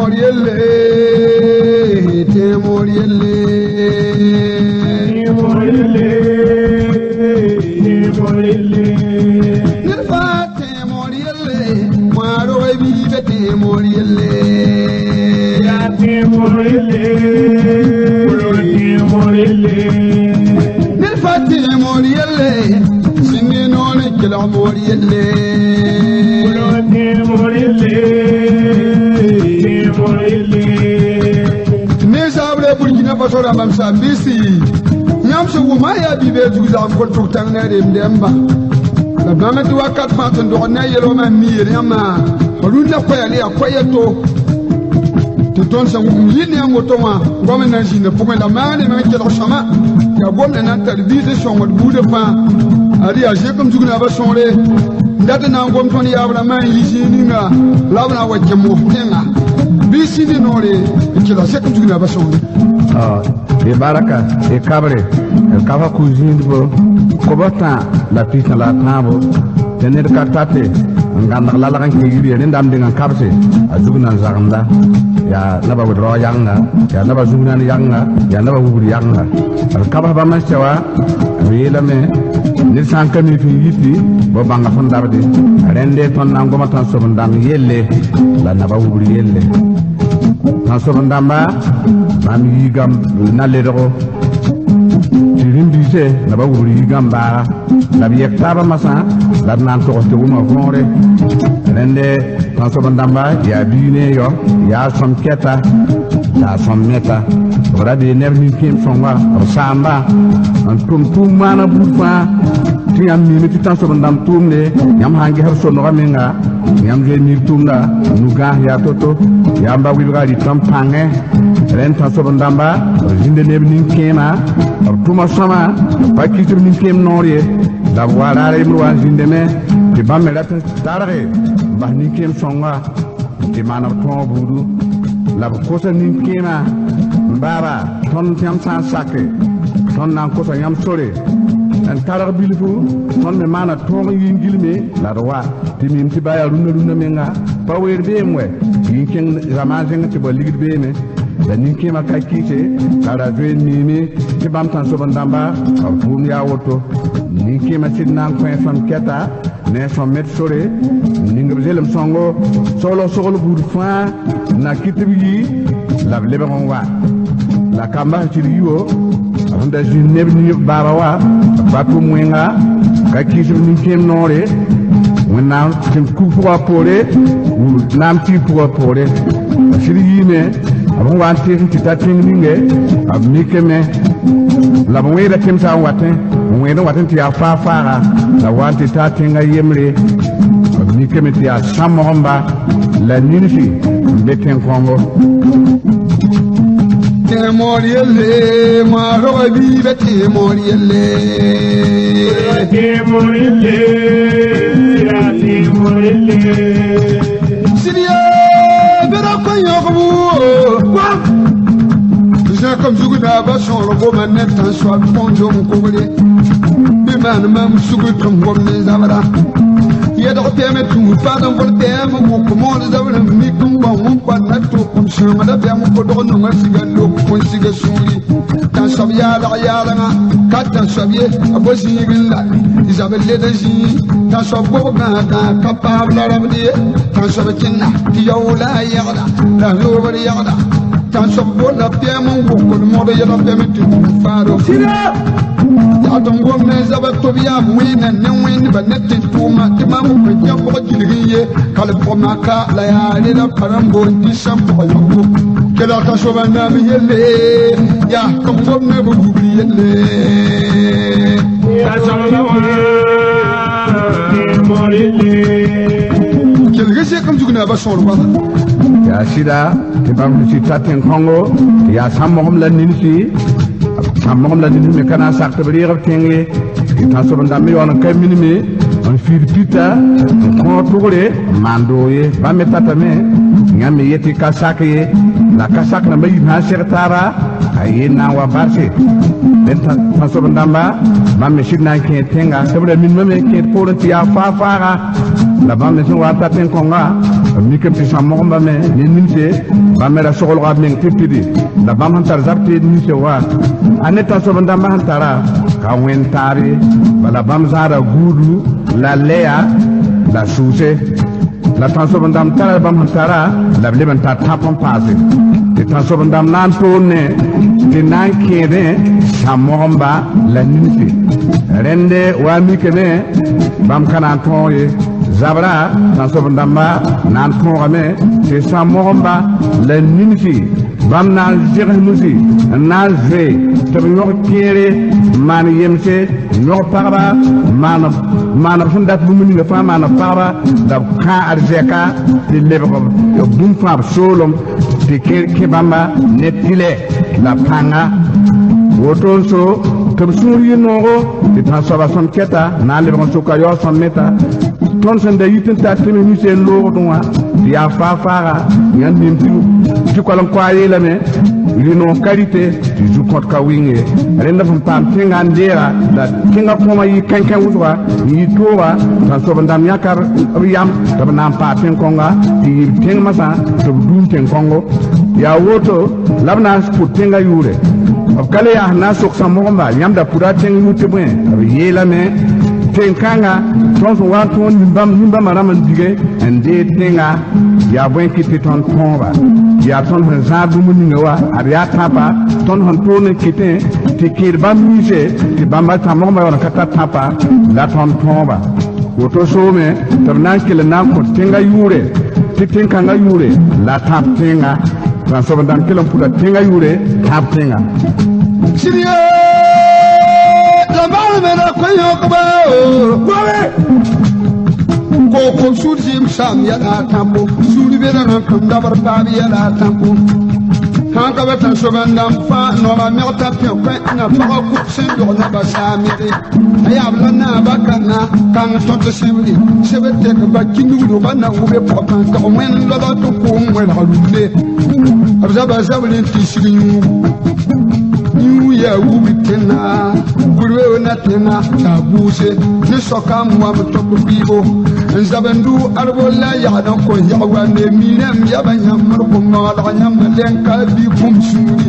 Tẽmoor yelle, tẽmoor yelle. Ned fãa tẽmoor yelle, wã rog biibã tẽmoor yelle. Ned fãa tẽmoor yelle, sẽn ne noor n kelg moor yelle. Ne zabre Burkina Faso rãmbam saam-biisi, yãmb sẽn wʋma yaa bi-bees zug zagem kõn tʋg tãng ne a remdẽmba la bãmb tɩ wakat fãa sẽn dogd ne a yelgmã n mi yel yãmba rũndã koɛɛ le yaa koɛɛ to tɩ tõnd sẽn wʋm yɩ ne a woto wã goam n na n zĩnda pʋgẽ la maane meng kelg sõma yaa gomdã na n tar biis n sõngd buudã fãa ad yaa zẽk m zug naabã sõngre n dat n na n gom tõnd yaab rãmbã n yi zĩig ninga la b na n wa kẽ mos tẽnga bɩ sĩndi noore n kelg zẽk m zug naabã sõngre. D baraka d kabre d ka fa ku-zĩisbo kob tã la pis la a tãabo tɩ ned ka tate n gãneg lalg n kẽ yir ye rẽndame deng n kabse a zug na n zagemda yaa naba wed-rao yagenga yaa naba zug-nan yagenga yaa naba wubr yagenga d kabs bãmb n sɛ wa b yeelame ned sã n ka mi tɩ n yiti bɩ bãnga fõn dabde rẽnde tõnd na n goma tãnsoben-dãmb yelle la naba wubr yelle tãnsoben-dãmba bãmb yiigam na ledgo tɩ rĩm-biise naba wubr yiigam baaga la b yɛk taabã masã la d na n togs tɩ wʋma võore rẽnde tãnsoben-dãmba yaa biig ne yao yaa sõm kɛta la a sõm meta b ra bee neb nin-kẽem sõnga b saamba n tʋm tʋʋm maana buud fãa tɩ yãmb miime tɩ tãnsoben-dãmb tʋʋmde yãmb sã n ges b sonega menga yãmb zoe mib tʋʋmda nu-gãas yaa to-to yãmba wɩbga rɩtã n pãngẽ rẽnd tãnsoben-dãmba b zĩnda neb nin-kẽema b tʋma sõma b pa kɩs b nin-kẽem noor ye la b wa raar yembr wa n zĩndame tɩ bãmb me rat n targe n bas nin-kẽem sõnga tɩ maan b tõog buudu la b kosa nin-kẽema n baaba tõnd tɩ yãmb sã n sake tõnd na n kosa yãmb sore n targ bilfu tõnd me maana tõog n yĩn gilme la d wa tɩ mim tɩ ba yaa rũnã rũnã menga pa weer beem wɛ yĩn kẽng zamaan zẽng tɩ ba ligd beeme la nin-kẽemã ka kɩɩse la ra zoe n miime tɩ bãmb tãnsoben-dãmba b tʋʋm yaa woto nin-kẽemã sɩd na n kõ sõm kɛta ne sõm met sore n ning b zelem sõngo soglg sogl buud fãa na kɩt b yi la b lebg n wa la kamba sẽn tɩd yi-wo b sẽn da zĩnd neb baaba wa b pa tʋm wẽnga ka kɩɩs b nin-kẽem noore wẽnnaam tɩ kug pʋgã poore naam tɩɩg pʋgã poore b sɩd yiime b sẽn wa n tees n tɩ ta tẽng ninge b mikame la b wẽeda kemsã n watẽ n wẽed n wat n tɩ yaa faa-faaga la wa n tɩ taa tẽngã yembre b mikame tɩ yaa sã-mogemba la ninsi n be tẽn-kõngo. Tẽmoor yelle, wã rog biibã tẽmoor yelle. Sɩd ye bɩra kõ yõgbu zẽkm zug naabã sõor goma ne tãnsoab põndom kogre bɩ maan mam sugr tɩ m gom ne zabra yɛdg tɛɛme tũud paad n vʋd tɛɛm wʋk mood zabr n mik n wa wẽn pa na tʋk m sõngda bɛm kodg nongã siga lok n siga sũuri tãnsoab yaalg yaalgã ka tãnsoab ye a bo zĩig n la zabr led n zĩig tãnsoab gob gãagã ka paab la rabd ye tãnsoab kẽnna tɩ yao la a yɛgda la loobr yɛgda tãnsoab bolla pɛɛm n wʋkd mogd yɛlg pɛm tɩ tũud faado yaa tɩ n gom ne zaba tʋb yaa wẽnna ne wẽndba ne tẽn-tʋʋma tɩ mam wʋk n kẽ pʋg gilg n ye kal pʋg maka la yaa reda pa n boond tɩ sẽn pʋg yõkgo kelg tã-soaba naam yelle yaa tɩ m gom ne b wubr yelle. Kelg zẽk m zug naabã sõor goama. Yaa sɩda tɩ bãmb sẽn sɩd ta tẽn-kõngo tɩ yaa sã-mogem la ninsi sã-mogem la nins me ka na n sak tɩ b reeg b tẽng ye tɩ tãnsoben-dãmb me yaool n ka minime n fiid pita n kõog tʋgre n maan doog ye bãmb me tatame yãmb me yetɩ ka sak ye la ka sak rãmbã yib sã n seg taaba a yel na n wa barse dẽn tãnsoben-dãmba bãmb me sɩd na n kẽed tẽnga tɩ b ra minimame n kẽed poorẽ tɩ yaa faa-faaga. La bãmb me sẽn wa n ta tẽn-kõnga, b mikame tɩ sãn-mogemba me ne nimse, bãmb me ra sogelga b meng tɩ pidi. La bãmb sẽn tar zab teed ninse wa, a ne tãnsoab-dãmbã sẽn tara ka wẽnd taab ye. Bala bãmb zãada guudlu la lɛya la sʋʋse. La tãnsoab-dãmb tara bãmb sẽn tara la b leb n tar tãp n paase. Tɩ tãnsoab-dãmb na n toonne tɩ na n kẽedẽ sã-mogemba la nimse. Rẽnde wa mikame, bãmb ka na n tõog ye. Zabra tãnsoab-dãmba na n tõogame tɩ sã-mogemba la nimsi, bãmb na n zegs nusi n na n zoe tɩ b yõg kẽere, n maan yemse, n yõg pagba, maan b sẽn dat bũmb ninga fãa, maan b pagba la b kã arzɛka tɩ lebg b bũmb fãa b soolem, tɩ kẽer kẽ bãmba ne tɩlɛ la pãnga. Woto n so tɩ b sũur yɩ noogo tɩ tãnsoaba sõm kɛta na n lebg n soka yaoog sõm meta. Tõnd sẽn da yit n tar tɩ me nuse n loogdẽ wã tɩ yaa faa-faaga yãnd nim tɩ koal-n-koa yeelame rɩ-noog ka rɩte tɩ zu-kõt ka wɩng ye. Rẽnd sẽn paam tẽnga n deega la tẽngã kõoma yɩ kẽnkẽ wʋsga n yɩ tooga. Tãnsoab-dãmb yãka b yam tɩ b na n paa tẽn-kõnga tɩ yɩ b tẽng masã tɩ b duum tẽn-kõngo. Yaa woto la b na n pʋd tẽngã yʋʋre. B ka le yaa sẽn na n sok sã-mogemba yãmb da pʋda tẽng yʋʋr tɩ bõe. B yeelame tẽn-kãnga tõnd sẽn wa n tõog nin-bãmba rãmb n dige n deeg tẽnga yaa bõe kɩt tɩ tõnd tõoba yaa tõnd sẽn zãad bũmb ninga wa ad yaa tãpa tõnd sẽn toond n kɩtẽ tɩ kẽed bãmb ninsẽ tɩ bãmba sã-mogemba yaool n ka tar tãpa la tõnd tõoba. Woto soome tɩ b na n kell n na n kõ tẽngã yʋʋre tɩ tẽn-kãngã yʋʋre la tãp tẽnga. Tãnsoab-dãmb kell n pʋda tẽngã yʋʋre tãp tẽnga. Siriye la baalme la koyõkba ko ko suur zɩɩm saam yɛla a tãpo suur beda na kẽm dabr paab yɛla a tãpo sãn ka ba tãnsoab-dãmb fãa noaba meg t'a pẽ kõ na pagã kʋk sẽn dog naba saamede a yaab la naaba kãnga kãng tõt sẽbre seb tek ba kĩnugdga na wʋbe pʋgã tg wẽnd loabg tɩ kʋʋm wẽlg rũnde b zaba zabr n tɩsg yũugu yũ yaa wub tẽnga kurbe na tẽnga t'a buuse ne soka n wam tɩ b bɩɩbo n zab n du arbo la yagd n kõ yag wa ne miirãmb yaba yãmb d kõ maglg yãmb len ka bɩ kũm sũuri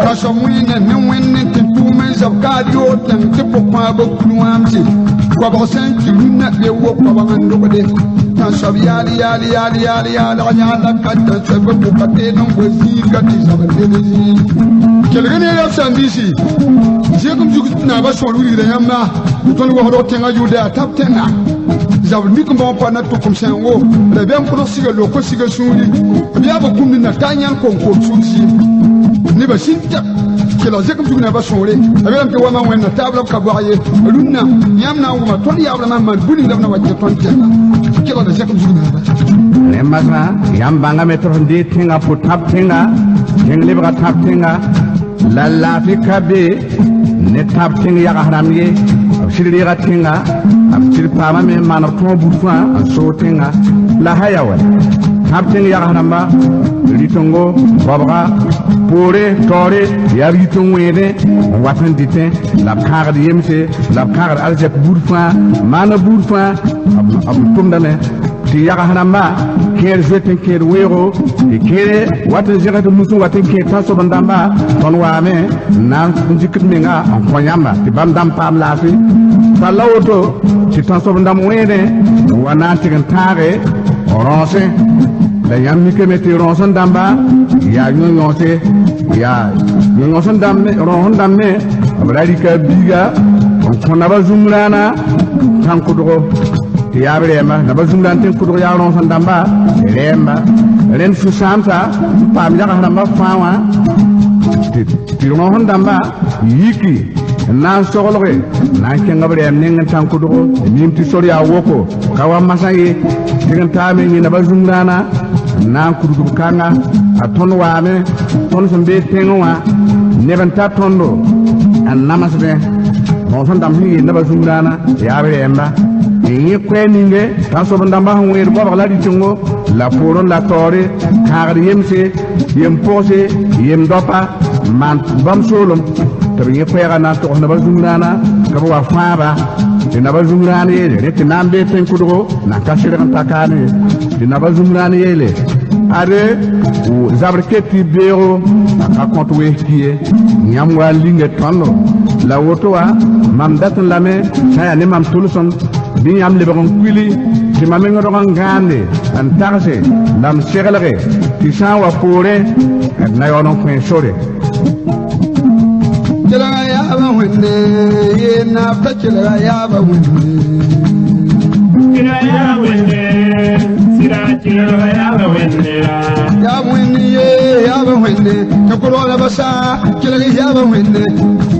ka soab wẽnna ne wẽnd tɩ tʋʋm n zab kaad yoog tẽng tɩ pʋg-kãabã kul wãamse koabg sẽn kɩ rũnnã be wo koabg n dogde tãnsoab yaal yaal yaal yaal yaalg yãala ka tãnsoab bʋka teed n goe zĩiga tɩ zabr led zĩig kelg ne rab sãn-biisi zẽgem zug naaba sõor wilgda yãmba tɩ tõnd waoodg tẽngã yʋʋda yaa tab tẽnga zabr mik n bãong pa na tʋkem sẽngo rabiam kʋdg siga loko siga sũuri b yaa ba kũmd na ta yãn koŋkoom sũur zĩim nebã sĩn tɛk kelg zẽkem zug naaba sõore a beelame tɩ wama wẽnna taab la b ka bʋag ye rũnnã yãmb na n wʋma tõnd yaablã maan bũ ning la b na wa kẽ tõnd tẽnga kelgda zẽkem zug naaba. Rẽ masã yãmb bãngame tɩ b sẽn deeg tẽngã pʋ tãp tẽnga, tẽng lebga tãp tẽnga la laafɩ ka be ne tãp tẽng yags rãmb ye. B sɩd reega tẽnga, b sɩd paamame n maan b tõog buud fãa n soog tẽnga la haya wɛ tãp tẽng yags rãmba rɩtengo goabga poore taoore yaa b yit n wẽedẽ n wat n dɩtẽ la b kãagd yemse la b kãagd arzɛk buud fãa maana buud fãa b tʋmdame tɩ yags rãmba kẽer zoet n kẽed weoogo tɩ kẽere wat n zẽgs tɩ nus n wat n kẽed tãnsoab-dãmba tõnd waame n na n dɩk d menga n kõ yãmba tɩ bãmb dãmb paam laafɩ bala woto tɩ tãnsoab-dãmb wẽedẽ n wa na n tɩg n tãage rõosẽ la yãmb mikame tɩ rõosẽ dãmba yaa yõ-yõose yaa yõ-yõosẽ rõosẽ dãmb me b ra rɩka biiga n kõ naba zũm-rãana tãn-kʋdgo tɩ yaa b rɛɛmba naba zũm-rãan tẽn-kʋdg yaa rõosẽ dãmba rɛɛmba rẽnd sũ-sãamsa n paam yags rãmbã fãa wã tɩ rõosẽ dãmba yiki n na n soglge n na n kẽng b rɛɛm neng n tãn-kʋdgo mim tɩ sor yaa woko ka wa masã ye tɩg n taame yẽ naba zũm-rãana n na n kudg b kãnga a tõnd waame tõnd sẽn bee tẽngẽ wã neb n ta tõndo n namsdẽ rõosẽ dãmb sẽn yeel naba zũm-rãana yaa b rɛɛmba n yẽ koɛɛ ninge tãnsoab-dãmbã sẽn wẽed goabg la rɩtengo la poorẽ la taoore kãagd yemse yem pʋgse yem dɔpa n maan bãmb soolem tɩ b yẽ koɛɛgã na n togs naba zũm-rãana tɩ b wa fãaba. Tɩ naba zũm-rãan yeele rẽ tɩ na n bee tẽn-kʋdgo na ka sɩrg n ta kaane ye. Tɩ naba zũm-rãan yeele ade zabr ket tɩ beoogo a ka kõt wees ki ye, yãmb wa n linga tõndo la woto wã mam dat n lame sã n yaa ne mam tʋlsem bɩ yãmb lebg n kuili tɩ mam meng rog n gãande n tagse la m seglge tɩ sã n wa poorẽ d na yaool n kõ sore. Kelga yaaba wẽnde yeel naab t'a kelga yaaba wẽnde. Sɩda yaa wẽnde, sɩda kelga yaaba wẽnde. Yaab wẽnde ye yaaba wẽnde tɩ kʋrg la ba saa kelg yaaba wẽnde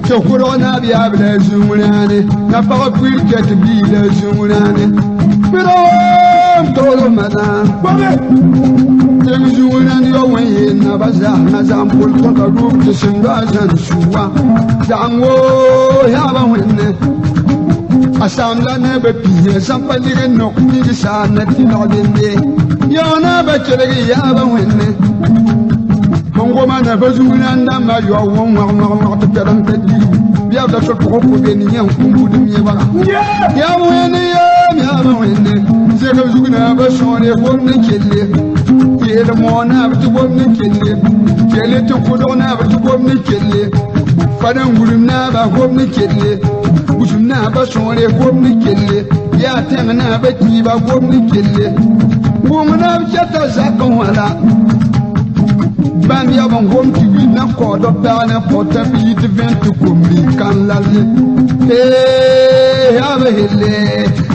tɩ kʋrg naab yaab la zũm-rãane na pag puir ket bii la zũm-rãane pɩrg toor madã tẽng zũm-rãnd yo wẽ yeel naba zãsmã zãm pʋl tõta rʋʋb tɩ sẽn doa zãn suwa zãng woo yaaba wẽnde a saam la ne ba piisã sãn pa lig n nok nig saam na tɩ nogdende yao na ba kelg yaaba wẽnde sẽn goma na ba zũm-rãnd dãmbã yao wã wãg wãg wãg tɩ pɛdem ta digbu bɩ b la so pʋgẽ kõ be ne yã n kũ budem yẽ baga yaab wẽnde yeem yaaba wẽnde zek zug na ba sõore gom ne kelle yeel moog naab tɩ gom ne kelle kelle tɩ kʋdg naab tɩ gom ne kelle fad n gurem naaba gom ne kelle busum naaba sõore gom ne kelle yaa tẽng naaba kiiba gom ne kelle wʋng naab kɛta zak n wãla bãmb yab n gom tɩ wi na kaood b pɛg ne pɔta b yit vẽn tɩ kombi kan lalle yaaba helle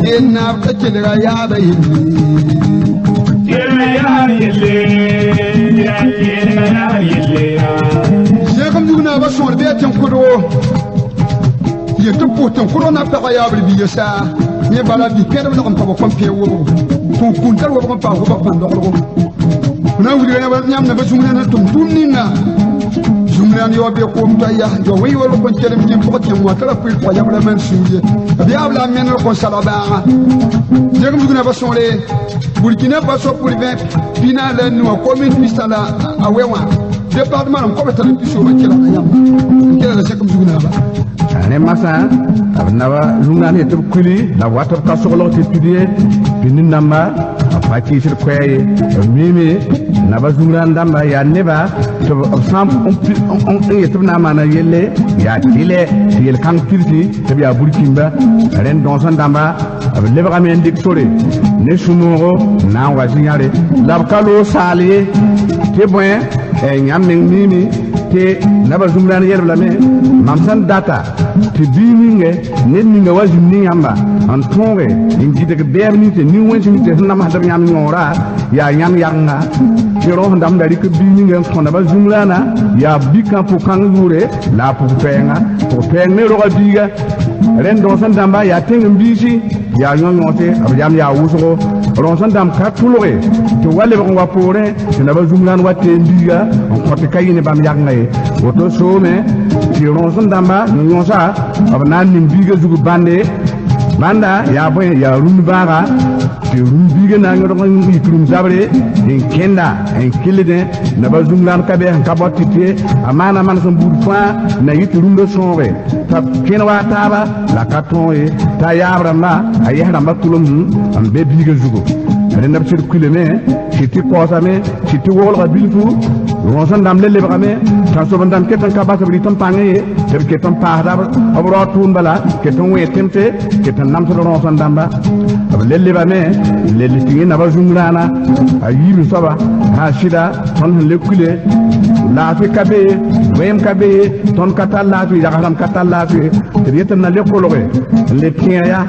yel naab t'a kelga yaaba helle. Kelga yaa yelle, sɩda kelga yaa yelle. Zẽgem zug naaba sõor bɩ a tẽn-kʋdgo yet tɩ pʋs tẽn-kʋdg na pɛga yaabr biiga saa yẽ bala bi kẽdb lg n pa b kõn pẽ wobgo tɩ kũn tar wobg n paas wobg pãn-dogdgo na n wilga yãmb na ba zũm-rãnd tʋm tʋʋm ninga zũm-rãnd yao be koom t'a yaa ya wẽ yool kõn kelem kẽ pʋgẽ tẽ wã t'a ra pʋɩ pʋga yãmb la man sũur ye b yaab la a meneg kõn salg bãaga zẽgem zug na ba sõore Burkina Faso pour vingt pina la nu commune pista la a wɛ wã département n kɔbs tara pisoobã kelgda yãmb n kelgda zẽgem zug naaba. Rẽ masã b naba zũm-rãnd yet b kuili la b wat b ka soglg tɩ pid ye tɩ nin-dãmba b pa kɩɩsd koɛɛ ye b miime naba zũm-rãnd dãmba yaa neba tɩ b sã n yet b na n maana yelle yaa tɩlɛ tɩ yel-kãng pidsi tɩ b yaa burkĩmba rẽnd dõosẽ dãmba b lebgame n dɩk sore ne sũ-noogo n na n wa zĩ-yãre la b ka loog saal ye tɩ bõe yãmb meng miime tɩ naba zũm-rãnd yelb lame mam sẽn data tɩ bii ninge ned ninga wa zĩnd ne yãmba n tõoge n gɩdg bɛɛb ninse nin-wẽns nins sẽn namsd b yãmb yõora yaa yãmb yagenga tɩ rõos dãmb da rɩk bii ninga n kõ naba zũm-rãna yaa bikã pʋ-kãng yʋʋre la a pʋg-pɛɛnga pʋg-pɛɛng me roga biiga rẽnd dõosẽ dãmba yaa tẽng-n-biisi yaa yõ-yõose b yam yaa wʋsgo rõosẽ dãmb ka tʋlge tɩ wa lebg n wa poorẽ tɩ naba zũm-rãnd wa teen biiga n kõ tɩ ka yɩ ne bãmb yagenga ye woto soome tɩ rõosẽ dãmba yõ-yõosa b na n ning biiga zug bãnde bãnda yaa bõe yaa rũnd bãaga tɩ rũnd biiga na n yõdg n yik rũm zabre n kẽnda n kɩldẽ naba zũm-rãnd ka bɩ sẽn ka bao tɩt ye a maana manesem buud fãa na yɩ tɩ rũndã sõoge t'a kẽn wa a taaba la ka tõog ye t'a yaab rãmba a yɛs rãmba tʋlem n be biiga zugu rẽnd b sɩd kuilame sɩd tɩ kaoosame sɩd tɩ woglga bilfu rõosẽ dãmb le lebgame tãnsoab dãmb ket n ka bas b rɩt n pãngẽ ye tɩ b ket n paasda b rao tʋʋm bala ket n wẽ tẽmse ket n namsd rõosẽ dãmba b le lebame n le tɩ yẽ naba zũm-rãana a yiib soaba sã sɩda tõnd sẽn le kuile laafɩ ka be ye wẽem ka be ye tõnd ka tar laafɩ yagsrãmb ka tar laafɩ tɩ d yet n na le kolge n le tẽeg ya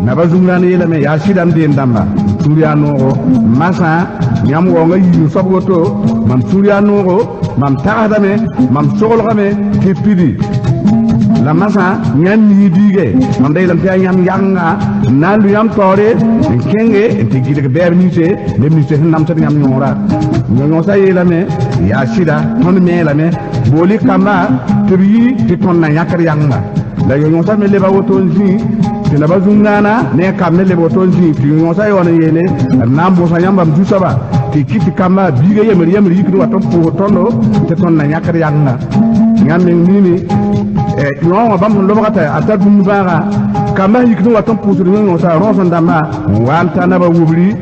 naba zũm-rãan yeelame yaa sɩda m deen dãmba sũur yaa noogo masã yãmb waoongã yiib soab woto mam sũur yaa noogo mam tagsdame mam soglgame tɩ pidi la masã yãmb mii biige mam da yeelame tɩ yaa yãmb yagenga n na n lʋ yãmb taoore n kẽnge n tɩ gɩdg bɛɛb ninse neb ninse sẽn namsd yãmb yõora yõ-yõosã yeelame yaa sɩda tõnd me lame booli kamba tɩ b yi tɩ tõnd na yãkd yagenga la yõ-yõosã me leba woto n zĩ tɩ naba zũm-rãana ne a kamb me leb woto n zĩ tɩ yõ-yõosã yaool n yeele d na n bʋʋsa yãmba m zu-soaba tɩ kɩ tɩ kamba biiga yembr yembr yikd wa tɩ b pʋʋs tõndo tɩ tõnd na yãkd yagenga tɩ Yãmb meng miime yõ wã bãmb sẽn lobga t'a a tar bũmb bãaga kambã yik n wat n pʋʋsd yõ-yõosa rõos n dãmba n wa n ta naba wubri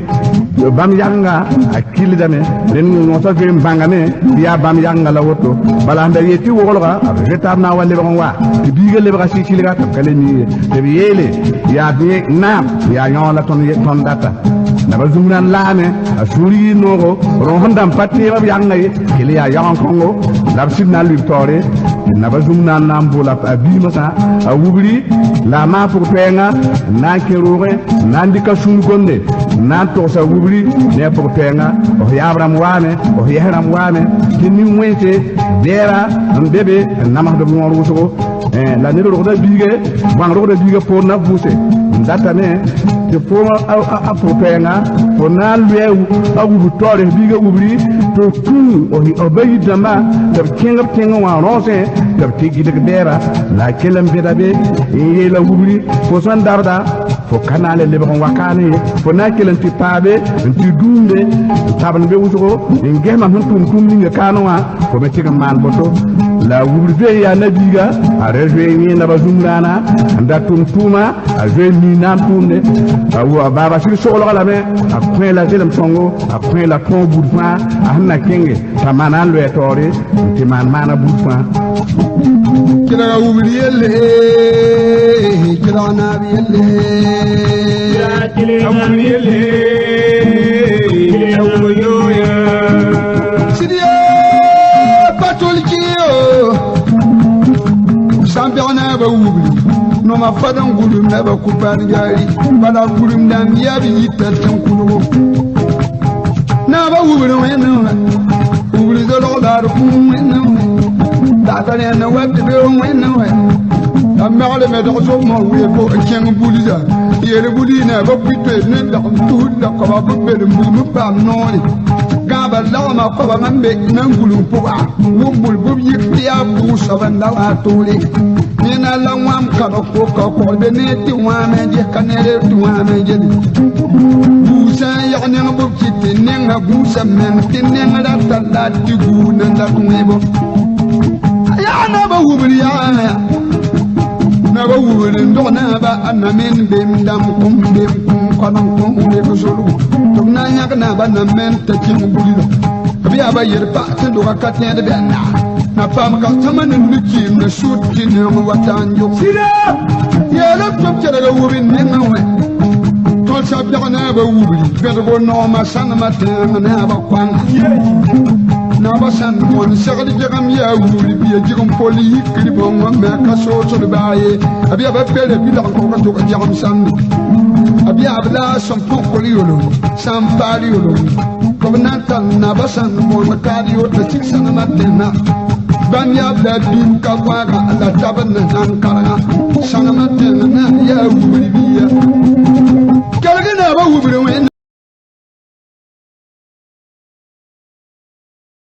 bãmb yagenga a kildame rẽnd yõ-yõosã zoe n bãngame tɩ yaa bãmb yagenga la woto bala sẽn da yet tɩ woglga b zoe taab na n wa lebg n wa tɩ biigã lebga sɩ-sɩlga tɩ b ka le mi ye tɩ b yeele yaa bɩ naam yaa yõ la tõnd data naba zũmrãn laame a sũur yɩ noogo rõos n dãmb pa tẽeb b yagenga ye kell yaa yagen kõngo la b sɩd na n lʋɩ b taoore naba zũm na n na n boola a biimsã a wubri la a maa pʋg-toɛɛngã n na n kẽ roogẽ n na n dɩka sũur gomde n na n togsa wubri ne a pʋg-toɛɛngã f yaab rãmb waame f yɛs rãmb waame tɩ nin-wẽnse bɛɛra n be be n namsd b yõor wʋsgo la ned rogda biige bãng rogda biigã poor na vʋʋse n datame tɩ foom a pʋg-toɛɛngã fo na n lʋɩ a wubr taoore f biigã wubri tɩ f tũu b ba yir-dãmbã tɩ b kẽng b tẽngẽ wã rõosẽ tɩ b tɩ gɩdg bɛɛba la a kell n bẽda be n yeela wubri fo sẽn dabda fo ka na n le lebg n wa kaane ye fo na n kell n tɩ paabe n tɩ dũumde n tabend be wʋsgo n ges mam sẽn tʋm tũum ninga kaane wã fo me tɩg n maan boto la wubr zoe yaa nabiiga a ra zoe yẽ naba zũm-rãana n da tʋm tʋʋma a zoe mi na n tʋʋmde a baaba sɩd soglga lame a kõ la zelem sõngo a kõ la tõog buud fãa a sẽn na kẽnge t'a maana n loɛ taoore n tɩ maan maana buud fãa Kelga wubri yelle kelga naab yelle Wubri yelle wubri yoya Sidiye patolkiyo sãn naaba wubri noma fad n gulum naba kupan gaari bala kurum dãmb yaa b yita tẽn-kulgo naaba wubri wẽnne wubri zolg laar kũum wẽnne data rẽnd wa tɩ be wẽnne wɛ la megre me dog sob mor weebo n kẽng bulza yeel buli naaba kuitoe ne dagm tusd la koaba b bed n bugm n paam noore gãaba lagma koaba n be nan gulum pʋga wʋm bul bɩ b yik tɩ yaa pʋʋg soab n la wa toore nena la wãm kãbg koka kogl be ne tɩ wãame ges ka nere tɩ wãame gele buusã n yag neng b kɩt tɩ nenga gũusa meng tɩ neng rata la tɩ guu nan dat wẽebo yaa naaba wubr yaa naaba wubr n dog naaba a namen bem dãmb kũm bem kũm kɔdem kũm leb solgo tɩ b na n yãg naaba namen t'a kẽng bulila b yaa ba yel pa tɩ doga ka tẽed bɩ a naa na paam ka sõma ne nikiim ne sʋd tɩ neong wata n yog yeela b tɩ b kelg wubr nengẽ wẽ tõnd sã bɛg naaba wubri bẽdgo nooma sãnemã tẽeng naaba koãnga naaba sãn mõn segd gegem yaa wubri bɩa gɩgem pol yikr bõngã me ka soosd baa ye b yaa ba pere bɩ lag n kog tʋg gegem sãmbe b yaa b la sẽn põkr yolem sã n paal yolem tɩ b na n tall naaba sãn mõn kaad yota sig sãnemã tẽnã bãmb yaa b la bĩm ka koaaga la tabd ne sãn kargã sãnemã tẽng na yaa wubri bɩa